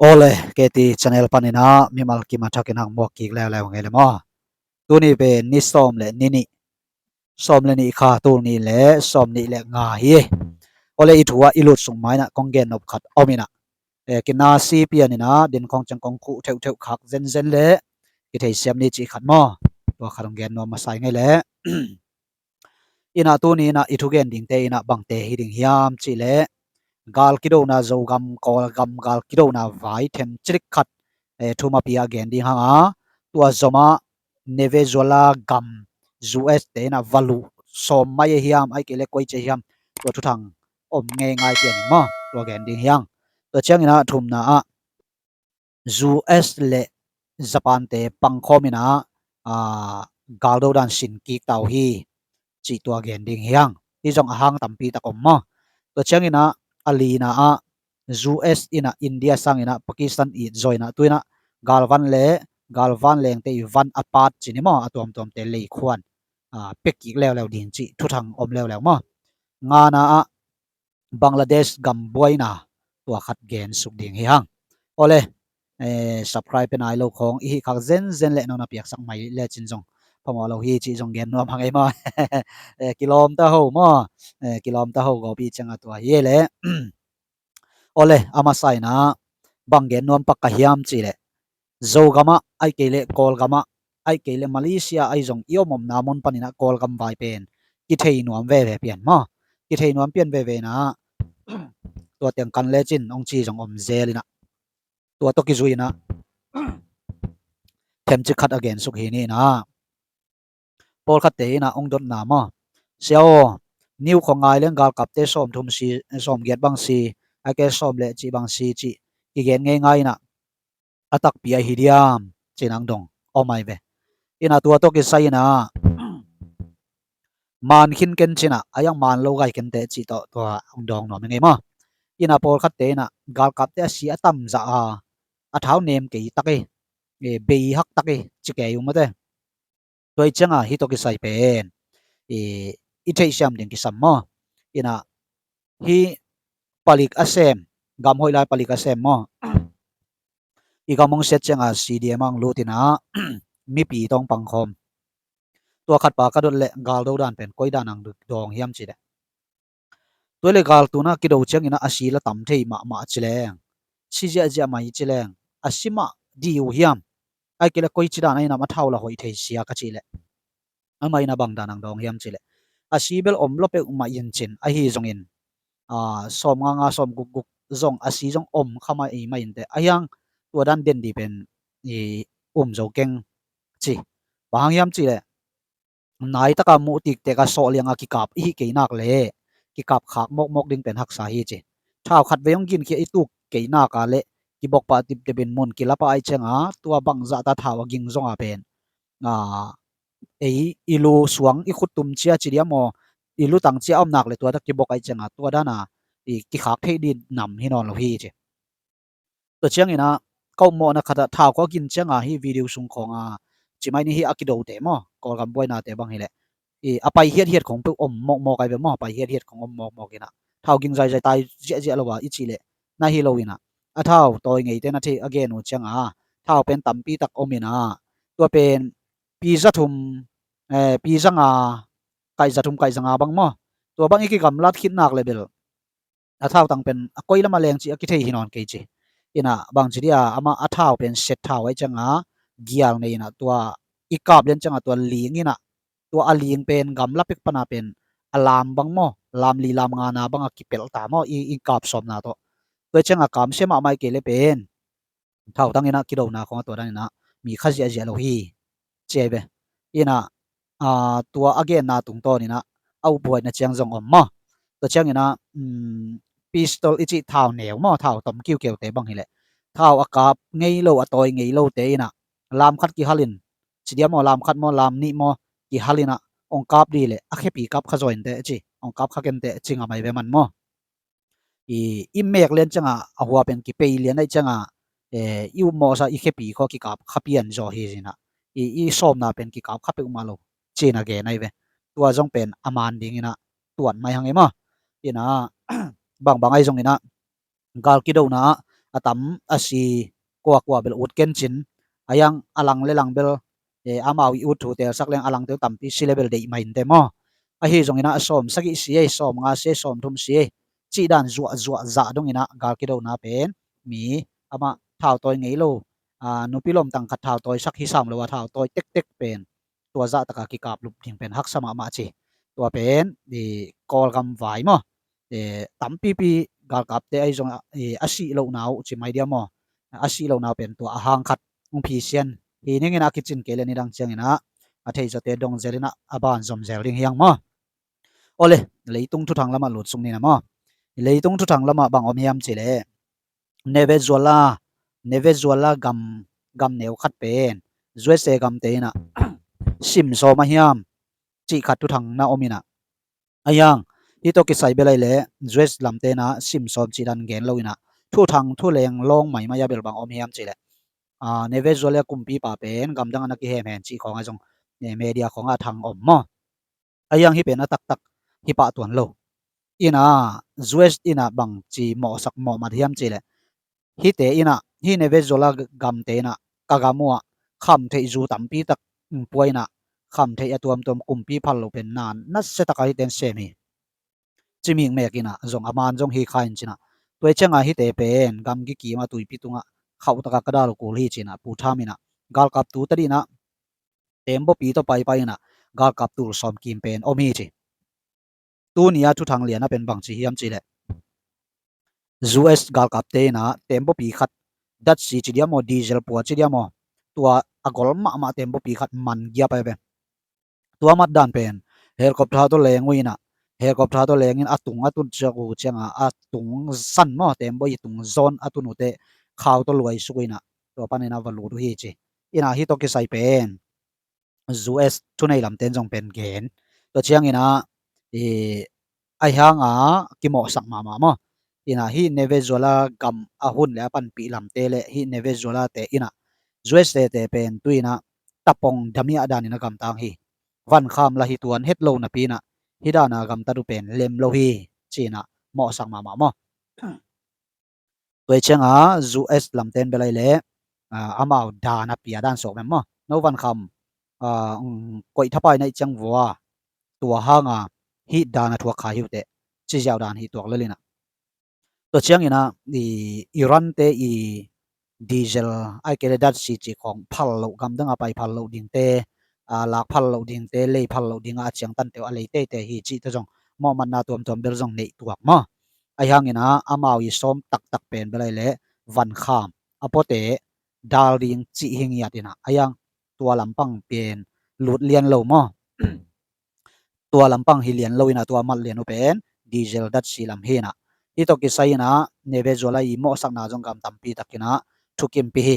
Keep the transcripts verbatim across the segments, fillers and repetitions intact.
Awle, K T channel panin ah mimal kim a thakin hong muak kik leuleu ngei le maw. Tuni pen ni sawm le ni nih, sawm le nih kha, tul nih le sawm nih le nga hi. Awle, i thu ah i lut sung ma-in ah kong gen nop khat om in ah, eh, kinasi pian in ah din khawng ciang kong khuh theuhtheuh khak zenzen le kitheisiam ni cih khat maw. Tua khat hong gen nuam masa ing ei le. In ah tuni in ah i thugen dingte in ah bangte hi ding hiam cih leh, gal kidona, Zogam Kawlgam gal kidona vai them cilik khat, eh, thumapi ah gen ding hang a, tua zom ah Venezuela gam U S te in ah va luh sawm mai hiam, ahih kei leh koici hiam, tua thuthang om ngeingai pian in maw, tua gen ding hi hang. Tua ciangin ah thumna ah U S le Japan te pangkhawm in ah, aa, galdo dan sin kik ta uh hi, cih tua gen ding hi hang. Hih zong a hang tampi tak om maw. Tua ciangin ah a lina ah U S in ah India sangin ah Pakistan it zaw in ah tu in ah galvan le galvan lengte i van a pat ci ni maw, a tuamtuamte leikhuan, aa, pia kik leuleu ding cih thuthang om leuleu maw. Ngana ah Bangladesh gam buaina tua khat gen suk ding hi hang. Awle, eh, subscribe pia nai lo khawng i hih khak zenzen le nong na piaksak mai lecin zong phamawh lo hi cih zong gen nuam hang ei maw. Eh, kilawm ta ho maw. Eh, kilawm ta ho, gawpi ciang a tua hi ei le. Awle, a masa in ah bang gen nuam pak ka hiam cih leh, Zogam ah, ahih kei leh Kawlgam ah, ahih kei leh Malaysia ahi zong i om omna mun panin ah Kawlgam vai pen kithei nuam veve pian maw. Kithei nuam pian veve in ah tua teng kan lecin hong ci zong om zel in ah, tua tawh kizui in ah themcik khat a gen suk hi ni in ah. Pawlkhatte in ah hong dotna maw, Sia aw, niu khaw ngai leng galkapte sawmthum si, sawmgiat bang si, ahih kei leh sawm le cih bang si cih kigen ngeingai in ah, a takpi ahi diam, ci-in ah hong dong om ai ve. In ah tua tawh kisai in ah, man khin ken cin ah, a iang man lo gai kenteh cih tawh tua hong dawng nuam ing ei maw. In ah pawlkhatte in ah galkapte a si a tamzah a, a thau nem kei tak hi, e, bei hak tak hi ci kei uh maw te. Tua hi ciang a hih tawh kisai pen i, i theihsiam ding kisam maw. In ah hih palik a sem, gam hoih lai palik a sem maw, i gam hong siat ciang a C D M ah hong lut in ah mipi tawh hong pangkhawm. Tua khatpa ka dot leh galdo dan pen koi dan hong dawng hiam cih leh, tua hi leh gal tun ah kido ciangin ah a si la tam thei mahmah ci leng, si ziahziah mai ci leng, a si mah ding uh hiam, ahih kei leh koici dan a hi nam a thau la hoih thei sia ka cih leh, amah in ah bang dan hong dawng hiam cih leh, a si bel om lo peuhmah in cin, ahi zongin, aa, sawm nga nga, sawm guk guk zong a si zong om kha mah ei mah inteh, a hiang tua dan den ding pen i um zo keng ci. Bang hang hiam cih leh, nai taka muh tiktek a sawh liang a kikap i hih kei nak leh, kikap khak mawkmawk ding pen haksa hi ci. Thau khat vei hong ginkhia i tuk kei nak a leh, kibok pah tiptep in mun kila pah ahih ciang a, tua bangzah ta thau a ging zong a pen, aa, ei i lu suang i khut tum cia ci diam aw, i lu tang cia a om nak leh tua ta kibok ahih ciang a, tua dan a i kikhak theih ding nam hi nawn lo hi ci. Tua ciangin ah ka upmawhna khat ah thau khua gin ciang a hih video sung khawng a, ci mai ni, hih a kidote maw, Kawlgam buainate bang hi leh, i, a pai hiathiat khong peuh om mawkmawk ai ve maw, a pai hiathiat khong om mawkmawk in ah, thau ging zaizai tai ziahziah lo a i cih leh na hi lo in ah, a thau tawi ngeite na thei a gen uh ciang a, thau pen tampi tak om in ah, tua pen pi za thum, eh, pi za nga, kaih za thum, kaih za nga bang maw, tua bang i kigamlat khit nak leh bel a thautang pen a koi lam a leng cih a kithei hi nawn kei ci. In ah bangci dia, amah a thau pen set thau ahih ciang a, gial nei in ah, tua i kap lian ciang a tua ling in ah, tua a ling pen gamla pek pan a pen a lam bang maw, lam li lam nga na bang a kipelh ta maw, i, i kap sawmna tawh. Tua ciang a kamsia mahmah kei leh pen thautang in ah kidona khong a tua dan in ah mi kha ziahziah lo hi, ci ai ve. In ah, aa, tua a genna tungtawn in ah a uphuaina ciang zong om maw. Tua ciangin ah, um, pistol i cih thau neu maw, thau tom kiukeute bang hi leh, thau a kap ngei lo, a tawi ngei lote in ah lam khat kihal in, ci diam aw, lam khat maw, lam nih maw, kihal in ah hong kap dih leh, a khepi kap kha zaw inteh ci, hong kap kha kenteh ci ngam ai ve man maw. I, i mek lian ciang a, a hua pen kipei lian ahih ciang a, eh, i upmawhsa i khepi khua kikap kha pian zaw hi zin ah, i, i sawmna pen kikap kha peuhmah lo, ci-in a gen ai ve. Tua zong pen a man ding in ah tuat mai hang ei maw. In ah, bangbang ahi zongin ah, gal kidona ah a tam a si kuakua bel ut kencin, a hiang a lang le lang bel, eh, amau i ut thu telsak leng a langte uh tampi si le bel deih mah inteh maw. Ahi zongin ah sawm sagih si ei, sawm nga si ei, sawm thum si ei, cih dan zuahzuah zah dongin ah gal kidona pen mi amah thautawi ngei lo, a, nupi lomtang khat thautawisak hi sam lo a thautawi tektek pen tua zahtaka kikaplup ding pen haksa mahmah ci. Tua pen i Kawlgam vai maw, eh, tampipi galkapte ahi zong, eh, a sih lohna uh ci mai dia maw. A sih lohna uh pen tua a hang khat hong phisian hi ning in a kicin kei le nidang ciangin ah a theizawte dong zel in ah a ban zom zel ding hiang maw. Awle, leitung thuthang lamah lutsuk ni na maw. Leitung thuthang lamah bang om hiam cih leh Nevezuela, Nevezuela gam, gam neu khat pen U S A gamte in ah sim sawm a hiam cih khat thuthang na om in ah, a hiang hih tawh kisai bel ahih leh U S lamte in ah sim sawm cih dan gen lo in ah thuthang thuleng lawng maimai a bel bang om hiam cih leh, a, Nevezuela kumpipa pen gamdang a na kihem hen cih khawng a zong, eh, media khawng a thang om maw. A hiang hih pen a taktak hi pah tuan lo. In ah U S in ah bangci mawhsak mawhmat hiam cih leh hihte in ah, hih Nevezuela gamte in ah ka gam uh ah khamtheih zu tampi tak pua in ah khamtheih a tuamtuam kumpi phal lo pen na nasia taka hihte in sem hi. Ci mikmek in ah zong a man zong hi kha in cin ah. Tua hi ciangah hihte pen gamgi kim a tuipi tungah khauh taka ka dal kul hi cin ah Pu Tham in ah galkap tu tadih in ah tembaw pi tawh paipai in ah galkap tul sawm kim pen om hi ci. Tuni a thuthang lian a pen bangci hiam cih leh U S galkapte in ah tembaw pi khat datsi ci dia maw, diesel pua ci dia maw, tua a gol mahmah tembaw pi khat man giap a pen tua mat dan pen helicopter tawh leng uh in ah, helicopter tawh leng in a tung a tun ciak uh ciangah a tung san maw, tembaw i tung zawn a tun uh teh khau tawh luai suk uh in ah tua panin a va lut uh hi ci. In ah hih tawh kisai pen U S thunei lamte in zong pen gen. Tua ciangin ah, i, a hiang a kimawhsak mahmah maw. In ah hih Nevezuela gam a hun le a panpih lamte le hih Nevezuela te in ah U S te pen tu in ah tapong damiah dan in a gamtang hi. Vankham la hi tuan het lo napi in ah hih dan a gamtat uh pen lem lo hi ci in ah mawhsak mahmah maw. Tua hi ciangah U S lamte in bel ahih leh, a, amau dan a pia dan suak mem maw. No Vankham, a, um, koih thapai na ih ciang vua tua hanga hih dan a thuak kha hi uh teh ci ziau dan hi tuak lel in ah. Tua ciangin ah i Iran te i diesel ahih kei leh datsi cih khawng phal loh, gamdang a pai phal loh dingte, a, lak phal loh dingte, lei phal loh dingah a ciangtante uh a lei teitei hi cih teh zong mawhmatna tuamtuam bel zong neih tuak maw. A hiangin ah amau i sawm taktak pen bel ahih leh Vankham a puate dal ding cih hi ngiat in ah, a hiang tua lampang pen lut lian lo maw. Tua lampang hi lian lo in ah tua mat lian uh pen diesel datsi lam hi in ah. Hih tawh kisai in ah Nevezuela i mawhsakna zong gam tampi tak in ah thukimpi hi.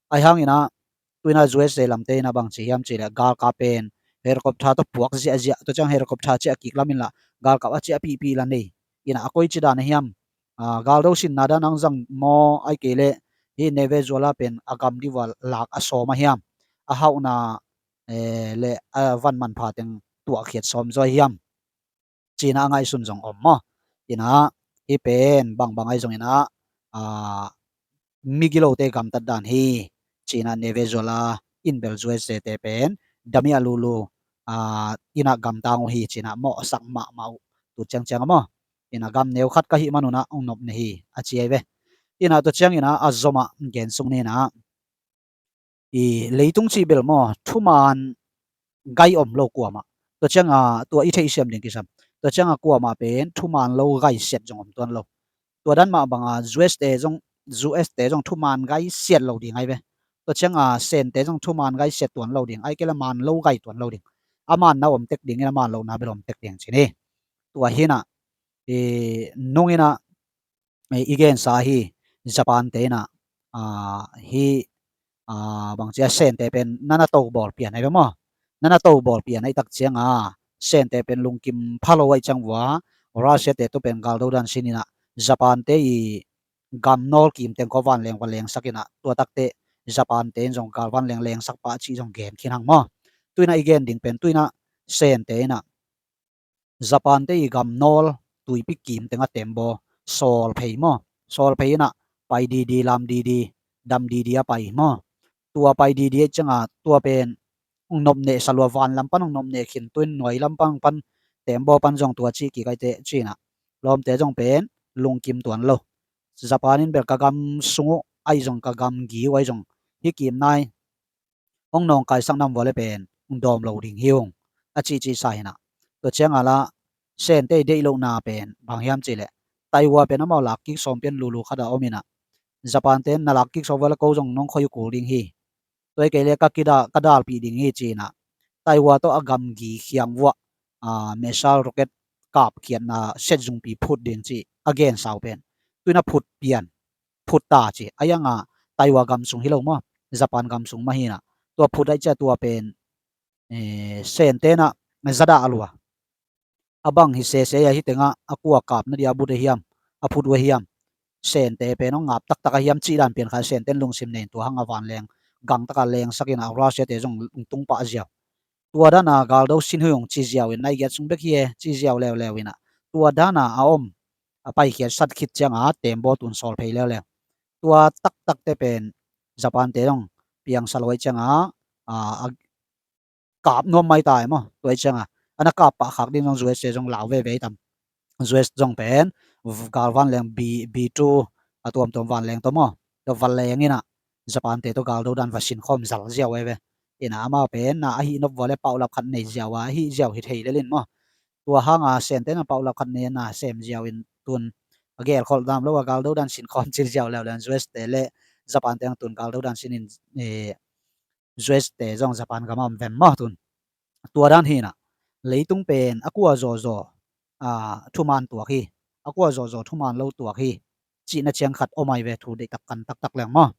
A hiangin ah tu in ah U S lamte in ah bangci hiam cih leh galkap pen helicopter tawh puak ziahziah, tua ciang helicopter ciah kik lam in lah galkap a ciahpihpih la nei in ah a koici dan a hiam, a, galdo sinna dan ang zang maw, ahih kei leh hih Nevezuela pen a gam dih uh a lak a sawm a hiam, a hauhna, eh, le a van manpha teng tuahkhiat sawm zaw a hiam ci in ah a ngaihsun zong om maw. In ah hih pen bangbang ahi zongin ah, a, migilote gamtat dan hi ci in ah Nevezuela in bel U S te pen damiah lulu, a, in ah gamtang uh hi ci in ah mawhsak mahmah uh tu ciangciang a maw. In ah gam neu khat ka hih man un ah hong nop na hi a ci ahi ve. In ah tua ciangin ah a zomah gen sung ni in ah i leitung cih bel maw, thuman gai om lo kuamah. Tua ciangah tua i theihsiam ding kisam. Tua ciangah kuamah pen thuman lo gai siat zong om tuan lo. Tua dan mah bangah U S te zong, U S te zong thuman gai siat lo ding ahi ve. Tua ciangah Sente zong thuman gai siat tuan lo ding, ahih kei leh man lo gai tuan lo ding. A man na om tek ding in a man lo na bel om tek ding ci ni. Tua hi in ah i nung in ah i gensa hi. Japan te in ah, a, hi, a, bangci a Sente pen nana to bawl pian ahi ve maw. Nana to bawl pian ahih tak ciangah Sente pen lungkim pha lo ahih ciang vua Russia te tu pen galdo dan sin in ah Japan te i gam nawl kim teng khawng vanleng va lengsak in ah tua tak teh Japan te in zong gal vanleng lengsak pah cih zong gen khin hang maw. Tu in ah i gen ding pen tu in ah Sente in ah Japan te i gam nawl tuipi kim teng a tembaw sawl phei maw, sawl phei in ah pai didi, lam didi, dam didi a pai maw. Tua pai didi ahih ciangin tua pen hong nopneh salua, van lam pan hong nopneh khin, tu-in nuai lam pan, pan tembaw pan zong tua cih kik ahih teh ci-in ah, lawmte zong pen lungkim tuan lo. Japan in bel ka gam sung uh ahi zong, ka gamgi uh ahi zong, hih kim nai hong nawngkaisak nam vua le pen hong dawm lo ding hi ung, a cihcih sa hi-in ah. Tua ciangin la Sente i deih lohna pen bang hiam cih leh, Taiwan pen amau lakkik sawm pian lulu khat a om in ah, Japan ten na lakkik sawm vua le ko zong nong khoi uh kul ding hi. Tua hi kei le ka kida, ka dalpih ding hi ci-in ah, Taiwan tawh a gamgi khiang vuah, a, missile rocket kapkhiatna set zungpi phut ding ci a gensa uh pen, tu-in ah phut pian, phut ta ci. Ahi zongin Taiwan gam sung hi lo maw, Japan gam sung mah hi-in ah, tua phut ahih ciang tua pen, eh, Sente in ah za dah lua. A bang hi sese a, hih tengah a kua kap na dia a but a hiam, a phut uh a hiam, Sente pen hong ngap taktak a hiam cih dan pian khat, Sente in lungsim nei-in tua hang a vanleng gangtaka lengsak in ah, Russia te zong tung pah ziau. Tua dan a galdo sin hi ung ci ziau in, nai giat sung bek hi e ci ziau leuleu in ah, tua dan a a om, a paikhiat sat khit ciangin tembaw tun sawl phei leuleu. Tua taktak te pen Japan te zong piangsa lo ahih ciangin, a, a kap nuam mai ta e maw. Tua ahih ciangin a na kap pah khak ding zong U S te zong lau veve tam. U S zong pen v-, galvanleng B, B two, a tuamtuam vanleng tawh maw, tua va leng in ah, Japan te tawh galdo dan va sin khawm zal ziau e ve. In ah amau pen na a hih nop vua le paulap khat nei ziau a, a hih ziau hi thei lel in maw. Tua hang a Sente in a paulap khat nei in a sem ziau in, tun a gelkholh dam lo a galdo dan sin khawm cil ziau leuleu in, U S te le Japan te hong tun galdo dan sin in, eh, U S te zong Japan gam a om vem maw tun. Tua dan hi-in ah, leitung pen a kua zawzaw, a, thuman tuak hi, a kua zawzaw thuman lo tuak hi, cihna ciang khat om ahi ve, thu deihtak kan taktak leng maw.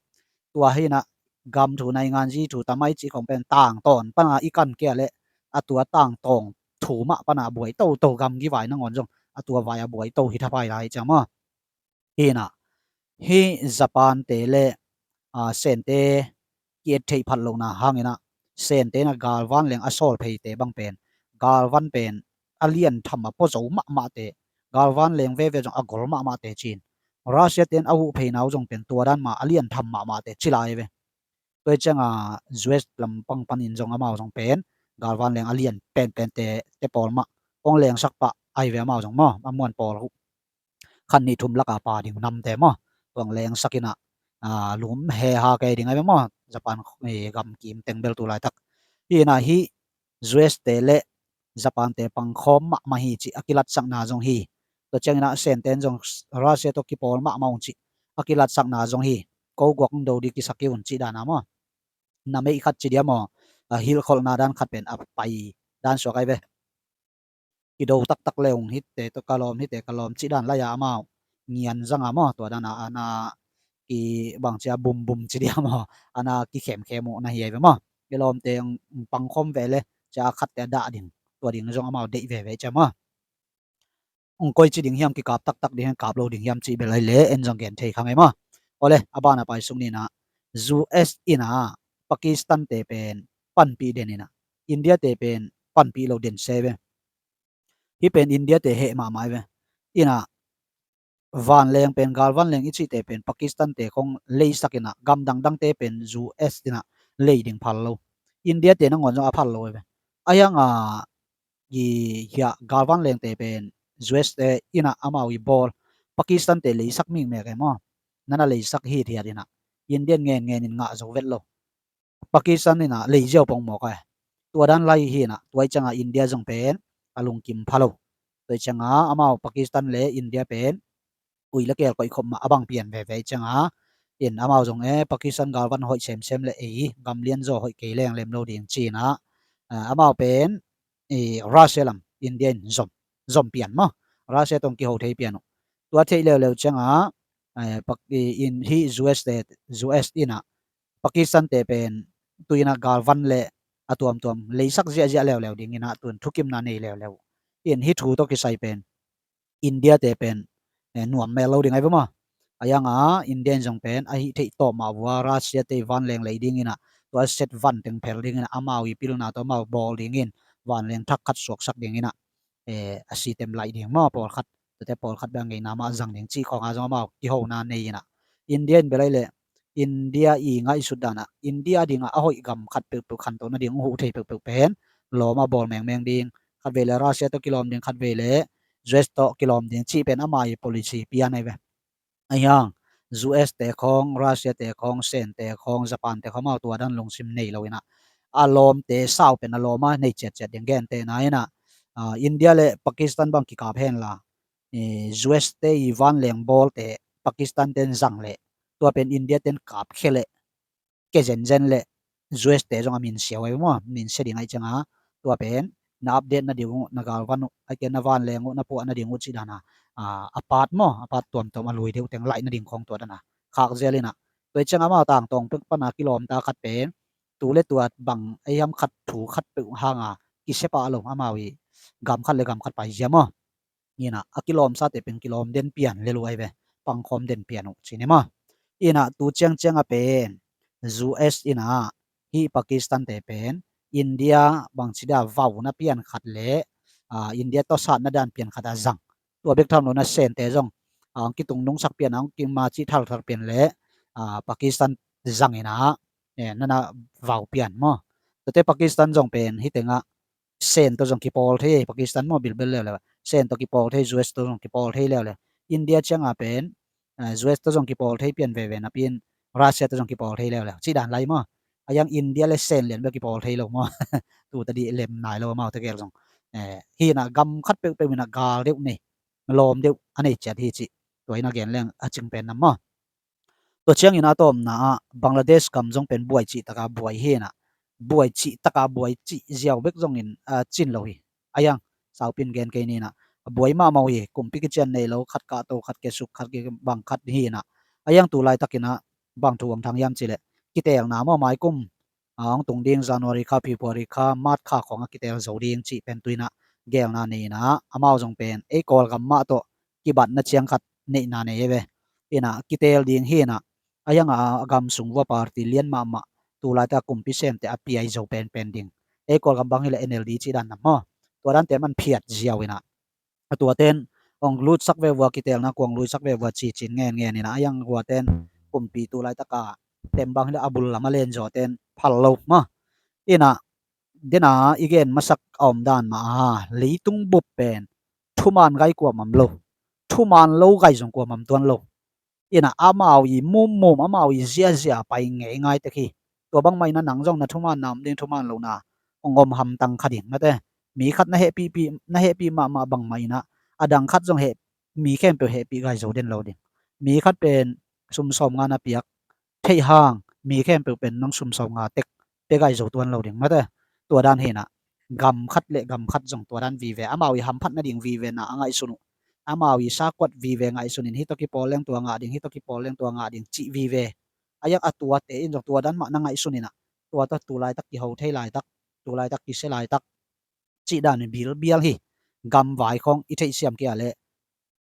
Tua hi-in ah, gam thu, naingan zi thu, tamai cih khong pen tangtawn pana i kan kei a leh, a tua tangtawn thu mah pana buai toto, gamgi vai nangawn zong a tua vai a buai to hi thapai lai ciang maw. Hi-in ah, hih Japan te le, a, Sente ki-et theih phat lohna hangin ah, Sente in ah galvanleng a sawl pheite bang pen, galvan pen a lian tham a pua zo mahmahte, galvanleng veve zong a gol mahmahte ci-in, Russia te in a huh pheina uh zong pen tua dan mah a lian tham mahmahte ci lai ve. Tua hi ciangin U S lampang panin zong amau zong pen galvanleng a lian penpente te pawl mah hong lengsak pah ahi ve amau zong maw, a muan pawl uh khat nih thum laka pha ding namte maw, tua hong lengsak in ah, a, lum heha kei ding ahi ve maw, Japan, eh, gam kim teng bel tu laitak. Hi-in ah hih U S te le Japan te pangkhawm mahmah hi cih a kilatsakna zong hi. Tua ciangin ah Sente in zong Russia tawh kipawl mahmah ung cih a kilatsakna zong hi. Ko guak hong do ding kisa kei un cih dan a maw. Na meih khat ci dia maw, a, hilhkholhna dan khat pen a pai dan suak ahi ve. Kido taktak le ung, hihte tawh ka lawm, hihte ka lawm cih dan lai a amau ngian zang a maw, tua dan a, a na kibang ci a bumbum ci dia maw, a na kikhemkhem uh na hi ahi ve maw. I lawmte hong pangkhawm ve le, ci a khatte a dah ding, tua ding zong amau deih veve ci a maw. Hong koici ding hiam, kikap taktak ding hiam, kap lo ding hiam cih bel ahi leh en zong gen thei kha ngei maw. Awle, a ban a pai suk ni in ah, U S in ah Pakistan te pen panpih den in ah, India te pen panpih lo den se ve. Hih pen India te heh mahmah ahi ve. In ah vanleng pen, galvanleng i cihte pen Pakistan te khong leisak in ah, gam dangdangte pen U S in ah lei ding phal lo. India te nangawn zong a phal lo ahi ve. Ahi hangin ah, i hiah galvanlengte pen U S te in ah amau i bawl, Pakistan te leisak mikmek e maw. Na na leisak hithiat in ah, India in ngenngen in ngah zo vet lo. Pakistan in ah lei ziau pongmawk a. Tua dan lai hi in ah, tua hi ciangin India zong pen a lungkim pha lo. Tua hi ciangin amau Pakistan le India pen ui le kel koih khop mah a bang pian veve hi ciangin, in amau zong e, Pakistan galvan hoih semsem le ei gam lianzaw hoih kei leng lem lo ding ci in ah, a, amau pen, i, Russia lam India in zom, zom pian maw. Russia tawh kiho thei pian uh. Tua theih leuleu ciangin, eh, Pak-, i, in hih U S te, U S in ah Pakistan te pen tu in ah galvan le a tuamtuam leisak ziahziah leuleu ding in ah, tun thukimna nei leuleu. In hih thu tawh kisai pen India te pen, eh, nuam mel lo ding ahi ve maw. Ahi hangin India in zong pen a hih theih tawm mah vua Russia te vanleng lei ding in ah, tua set van teng phel ding in ah, amau i pilna tawh amau bawl ding in, vanleng thak khat suaksak ding in ah, eh, a sitem laih ding maw, pawlkhat, tuate pawlkhat bek a ngeina mah zang ding cih khawng a zong amau kihona nei in ah, India in bel ahih leh India i ngaihsut dan ah India ding ah a hoih gam khat peuhpeuh khantoh nading uh huh thei peuhpeuh pen lawm a bawl mengmeng ding, khat vei leh Russia tawh kilawm ding, khat vei leh U S tawh kilawm ding cih pen ama i policy pian ahi ve. Ahi hang U S te khawng, Russia te khawng, Sen te khawng, Japan te khawng amau tua dan lungsim nei lo in ah a lawmte sau pen a lawm a nei ciatciat ding gentehna in ah, India leh Pakistan bang kikap hen la, U S te i vanleng bawlte Pakistan ten zang leh tua pen India ten kapkhia leh, ke zenzen leh U S te zong a min sia uh ahi maw, min sia ding ahih ciang a tua pen na update nading uh, na galvan uh, ahih kei leh na vanleng uh na puah nading uh cih dan a, a part maw, a part tuamtuam a lui deuh teng laih nading khawng tua dan a khak zel in ah, tua ahih ciang amau tangtawng pek pan a kilawmta khat pen tu leh tua bang ei hiam khat thu khat peuh hang a kisia pah lo, amau i gam khat leh gam khat paizia maw. In ah a kilawmsate pen kilawm den pian lel uh ahi ve, pangkhawm den pian uh ci ni maw. In ah tu ciangciang a pen U S in ah hih Pakistan te pen India bangci dia vauna pian khat leh India tawh satna dan pian khat a zang. Tua bek tham lo in ah Sen te zong a hong kitung nungsak pian, a hong kimaci thalthar pian leh Pakistan zang in ah nana vau pian maw. Tuate Pakistan zong pen hih teng ah Sen tawh zong kipawl thei, Pakistan maw bilbel leuleu. Sen tawh kipawl thei, U S tawh zong kipawl thei leuleu. India ciang a pen U S tawh zong kipawl thei pian veve napi in Russia tawh zong kipawl thei leuleu cih dan lai maw. Ahi hang India leh Sen lian bek kipawl thei lo maw. Tu tadih lem nai lo amau tegel zong. Hih in ah gam khat peuhpeuh in ah gal deuh nei, lawm deuh a nei ciat hi cih tua in a gen leng a cing pen nam maw. Tua ciangin a tawpna ah Bangladesh gam zong pen buai cihtak a buai hi in ah, buai cihtak a buai cih ziau bek zongin a cin lo hi. Ahi hang saupi in gen kei ni in ah, a buai mahmah uh hi, kumpi kician nei lo, khat kahto, khat kiasuk, khat kibang khat hi in ah. Ahi hang tu laitakin ah bang thu hong thang hiam cih leh kiteelna maw, maikum a hong tung ding January kha, February kha, March kha khawng a kiteel zo ding cih pen tu in ah geelna nei in ah, amau zong pen ei Kawlgam mah tawh kibatna ciang khat neihna nei hi ve. In ah kiteel ding hi in ah, ahi hang a gam sung vua party lian mahmah, tu laitak kumpi semte a piai zo penpen ding, ei Kawlgam bang hi leh N L D cih dan nam maw, tua dante man phiat ziau in ah, a tuaten hong lutsak ve vua, kiteelna kuang luisak ve vua ci cin ngenngen in ah, ahi hang guaten kumpi tu laitak a tem bang hi leh a bul lam a len zawten phal lo maw. In ah dena i gen masak a om dan mah a, leitung bup pen thuman gai kuamah om lo, thuman lo gai zong kuamah om tuan lo. In ah amau i mumum, amau i ziazia pai ngeingai tek hi. Tua bangmah in ah nang zong na thumanna om ding, thuman lohna hong om hamtang kha ding, mate. Mi khat na hehpihpih, na hehpih mahmah bangmah in ah a dang khat zong heh, mi khempeuh hehpih gai zo den lo ding. Mi khat pen sum sawmnga na piak theih hang mi khempeuh pen nang sum sawmnga tek pia gai zo tuan lo ding, mate. Tua dan hi in ah gam khat leh gam khat zong tua dan vive, amau i hamphat nading vive na a ngaihsun uh, amau i sakuat vive ngaihsun in, hih tawh kipawl leng tua ngah ding, hih tawh kipawl leng tua ngah ding cih vive. Ahi hang a tuate in zong tua dan mah na ngaihsun in ah, tua tawh tu laitak kiho thei laitak, tu laitak kisia laitak cih dan in bilbial hi. Gamvai khawng i theihsiam kei a leh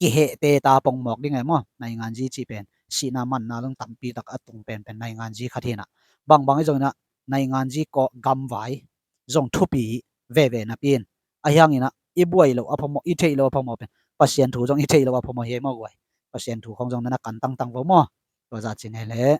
kihehte ta pongmawk ding e maw. Nainganzi cih pen sihna manna zong tampi tak a tung penpen nainganzi khat hi in ah, bangbang hi zong in ah nainganzi kawh gamvai zong thupi veve napi in, ahi hang in ah i buai loh a phamawh, i theih loh a phamawh pen Pasian thu zong i theih loh a phamawh hi e maw guai. Pasian thu khawng zong na na kan tangtang vo maw. Tua zah ci ngei leh